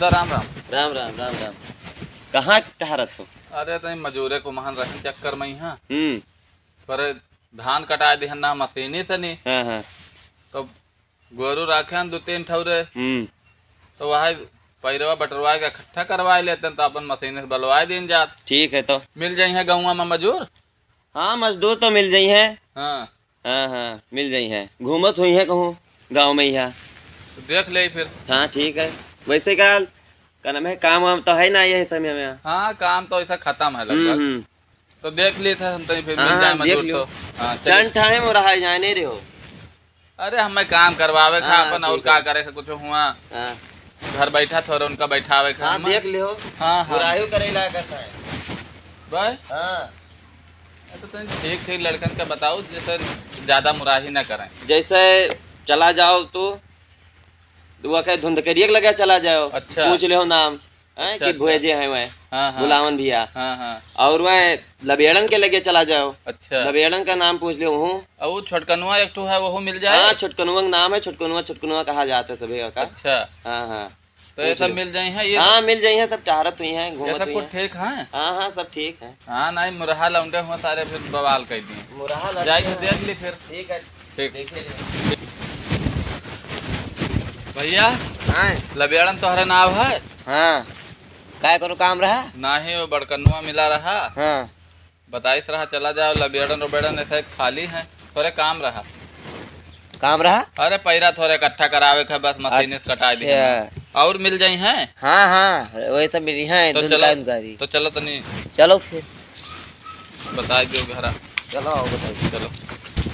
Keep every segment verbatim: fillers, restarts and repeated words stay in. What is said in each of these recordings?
राम राम। राम राम, राम राम। कहाँ टहरत हो? अरे, तनी मजूरे को महन रहन चक्कर में ही, हाँ। हम्म। पर धान कटाए दिहन ना मशीनी से नी। हाँ, हाँ। तो गोरू राखे हैं दो तीन ठौरे। हम्म। तो वह पैरवा बटरवाए के इकट्ठा करवाए लेते हैं, तो अपन मशीनी से बलवाए दिन जात। ठीक है, तो मिल जाइहैं गउँवा में मजूर। हाँ, मजदूर तो मिल जाइहैं। हाँ। हाँ, हाँ, मिल जाइहैं। घूमत हुइहैं कहूँ गाँव में यहाँ। तो देख ले फिर। हाँ, ठीक है। वैसे का, का नाम है, काम वाम तो है ना यही समय में? हाँ, काम तो ऐसा खत्म है हम्म, लगभग। हम्म। तो देख लिए थे हम, तो फिर हाँ, मिल जाए हाँ, देख मजदूर लियो। तो। हाँ, चलिए। चंद ठाए में रहा जाने रहो। अरे, हमें काम करवावे का हाँ, अपन, और ठीक का है। करे का कुछ हुआ। हाँ। घर बैठा थोड़ा उनका बैठावे का हाँ, हमें। देख लियो। हाँ, हाँ। बुराई करे ला करता है। भाई? हाँ। अरे, तो तनी ठीक, ठीक लड़कन का बताओ, जैसे ज्यादा मुराही ना करें। जैसे चला जाओ तू, दुआ के धुंधकरिया के लगे चला जाओ। अच्छा। पूछ लियो नाम, हैं, अच्छा, कि अच्छा। भुएजे हैं वह, हाँ, हाँ। भुलावन भैया। हाँ, हाँ। और वह लबेड़न के लगे चला जाओ। अच्छा। लबेड़न का नाम पूछ लियो हूँ। और वो छोटकनुआ एक ठो है, वो मिल जाए? हाँ, छोटकनुआ का नाम है, छोटकनुआ, छोटकनुआ कहा जाता है सभी का। अच्छा। हाँ, हाँ। तो ये पूछ सब लियो। मिल जाइहैं, ये हाँ, सब मिल जाइहैं, सब टहरत हुइहैं, घूमत ये सब कुछ हुइहैं। ठीक है? हाँ, हाँ, सब ठीक है। हाँ, नहीं, मुरहा लौंडे हुआ सारे, फिर बवाल कर दिए। मुरहा लौंडे जाए तो हैं। देख ली फिर। ठीक है। ठीक। देखे ले। भैया, हाँ। लबेड़न तोहरे नाव है? हाँ। काय कोनो काम रहा? नाही, वो बड़कनुआ मिला रहा। हाँ। बताइस रहा, चला जाओ, लबेड़न उबेड़न ऐसे खाली हैं, थोड़े काम रहा। काम रहा? अरे, पैरा थोड़े इकट्ठा करावे के, बस मशीन से कटाई दी अच्छा। हमने। और मिल जाइहैं? हाँ, हाँ, वही सब मिली हैं, तो धुन चलो, का गाड़ी। तो चलो तनी। चलो फिर। बताई दियो घरा। चलो, आओ, बताई दियो। चलो।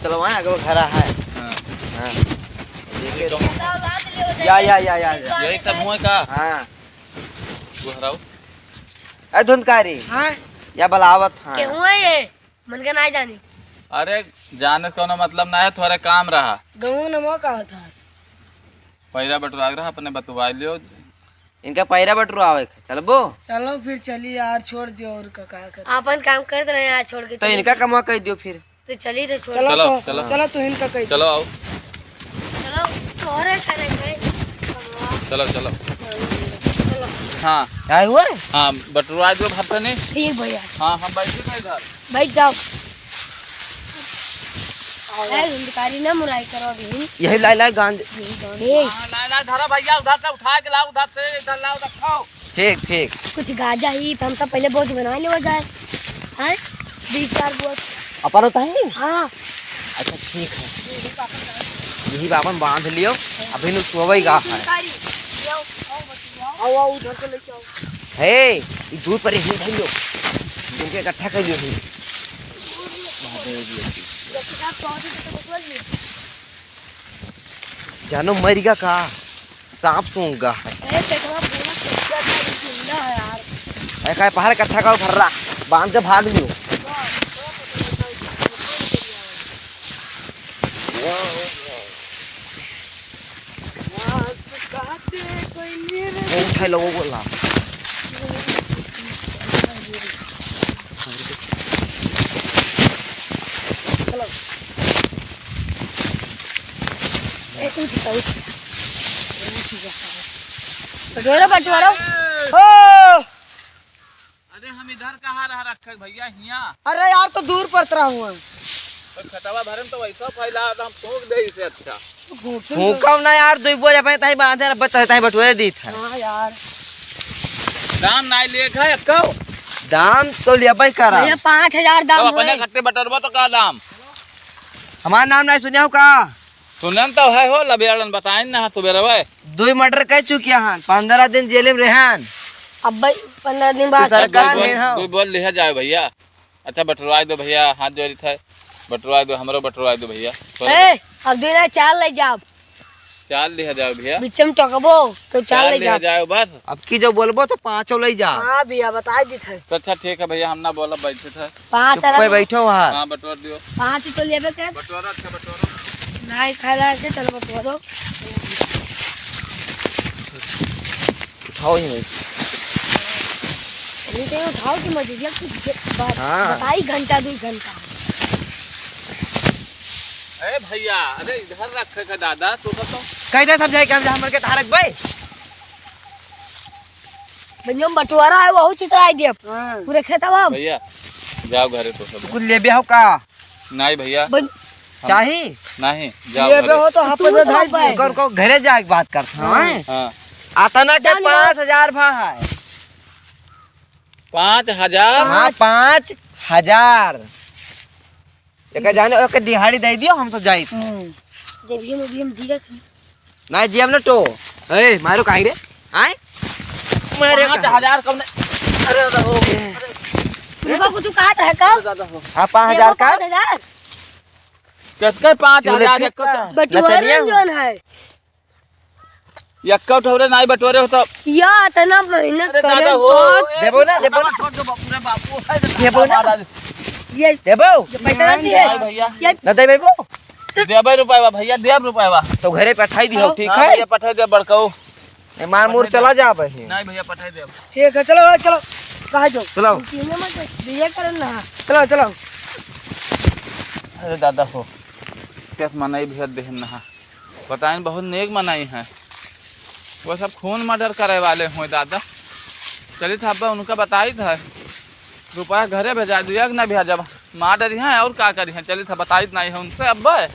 चलो, वहाँ आगे घरा है। हाँ। हाँ। ये देखिए। कौन? या, या, या, या, या। यही सब हुए का? हाँ। घराओ। ए धुंधकारी। हाँ? या बलावत हाँ। के हुआ ये? मन के नाई जानी। अरे, जाने से कौनो मतलब ना है, थोड़े काम रहा। गहूँ नमो का होता है? पैरा बटुरा के रहा, अपने बतुआ लियो। इनका पैरा बटुरावे के, चलबो? चलो फिर चली यार, छोड़ दियो और का, का कर। अपन काम करत रहे यार, छोड़ के तो चली इनका गई। कमवा कह दियो फिर। तो चली तो छोड़। चलो, चलो, तो, चलो। चलो तू इनका कह चलो दियो। आओ। चलो, तोहरे करे भाई। चलो, चलो। चलो। हाँ। क्या हुआ? हाँ, बटुरा दो घर से नहीं। ठीक भैया। हाँ, हम बैठे थे इधर। बैठ जाओ। ए, धुंधकारी ना मुराई करो अभी। यही लाई, लाई गांज। यही गांज। ए। हाँ, लाई, लाई, धरा भैया, उधर से उठा के लाओ, उधर से, इधर लाओ, रखो। ठीक, ठीक। कुछ गाजा ही, तो हम सब पहले बोझ बना लेवा जाए। हैं? बीस चार बोझ। अपन होता है? हाँ। अच्छा, ठीक है। यही बापन बांध लियो, अभी नु सोवे गा है। धुंधकारी, आओ, आओ, बच्चों, आओ। आओ, आओ, उधर से लेके आओ। हे, ई दूध पर यहीं धर लो। इनके इकट्ठा कर लियो ही। जानो मर गया का? सांप सूंघ गा है। ए, पेटवा पूरा सूख गया था, ये जिंदा है यार। ए, काय पहाड़ इकट्ठा करो, फर्रा। बांध के भाग लियो। वो उठाई लो, वो बोला। बटोरो, बटोरो। ओ! अरे हम इधर कहाँ रह रखे भैया, हियाँ? अरे यार, तो दूर पड़त रहा हुआ। तो खेतवा भरे में तो वैसा फैला, तो हम फूंक दे इसे अच्छा। फूंकब ना यार, दुई बोझ अपने ताई बांधे, अब तो ताई बटोरे दीत है। हाँ यार। दाम नाई लेख है, एक्को? दाम तो लेबे करा। भैया, पाँच हजार दाम तो अपने होए। कट्टे बटोरबो तो का दाम? हमार नाम नाई सुनिया हो का? सुनन तो है हो, लबियाड़न बताइन ना सुबेरवे। दुई मर्डर कह चुकिया हन, पन्द्रह दिन जेल में रहन। अब भाई, पन्द्रह दिन बाद तू सरकार सरकार में में। हो। दुई बोल लिहा जाए भैया। अच्छा, बटुरवाई दो भैया, हाथ जोड़ी थे, बटुरवाई दो, हमरो बटुरवाई दो भैया। थोड़ा ए, अब दुई ना चार ले जाओ। चार लिहा जाओ भैया। बीच में टोकबो, तो चार चार ले लिहा जाओ। जाओ बस। अब की जो बोलबो तो पाँचों ले जा। हाँ भैया, बताई दी थे। तो अच्छा ठीक है भैया, हम ना बोलब, बैठे थे। पाँच चुप्पे अलग बैठो वहाँ। हाँ, बटोर दियो। पाँच ही तो लेबे के। बटोरो, अच्छा बटोरो। नाई खाए लायक है, चलो बटोरो। उठाओ ही नहीं। नहीं तो उठाओ कि मजूरिया कुछ दे-, बात हाँ। बताई घंटा, दो घंटा। ए भैया, अरे इधर रखे के दादा, तू तो, तो कह दे सब जाए कि हम जा, हमर के धारक भाई। भैया, बंटवारा है, वहू चितराई देब। हाँ। पूरे खेतवा में। भैया, जाओ घरे तो सब। कुछ लेबे हो का? नहीं भैया। बन- हम चाही? नहीं, जाओ लेबे घरे। हो तो तू अपन तो धाई भाई। कर को घरे जाके बात करत हूँ, हाँ। हैं? हाँ। अतना के जान लो। पाँच हजार भा है। पाँच हजार? हाँ, पाँच हजार। एका जाने, ओके दिहाड़ी दे दियो, हम तो जाई। हम्म। जब ये movie हम दिया थी। ना जियम ना तो। ए, मारो काहे रे? आए? मारो पाँच हजार कम ने। अरे दादा हो। तुमको कुछ कहा था का? अरे दादा हो। हाँ, पाँच हजार देखो, का? पाँच हजार। किसके पाँच हजार? चूल्हे एक का? बटुआरन नचनिया? जौन है। यक्का उठौरे नाई बटोरे हो तो। या इतना मेहनत अरे करे दादा हो, बहुत। ए, देबो ना, देबो ना। छोड़ दो बापू रे बापू, है तो देबो ना। महाराज। ये देबो? ये पैसा ना दिए। नहीं भैया। ये ना देबे बो? देबे रुपया भैया, देब रुपया। तो घरे पठाई दियो, हाँ। ठीक हाँ है? भैया, पठाई दे बड़काऊ। ए, मार मुर पठाई चला दे। जा बहिन। नहीं भैया, पठाई दे। ठीक है, चलो, चलो। कहाँ जाओ? चलो। ये मत, ये करन ना। चलो, चलो। अरे दादा हो, कैस मनाई भैया देहन नहा। बताइन बहुत नेक मनाई हैं। वो सब खून मर्डर करे वाले हुए दादा। चलित ह अब्बा उनका बताइत है। रुपया घरे भेजा दिया कि ना भेजा? मार डरिहैं और का करिहैं? चलित ह बताइत नहीं है उनसे अब्बा।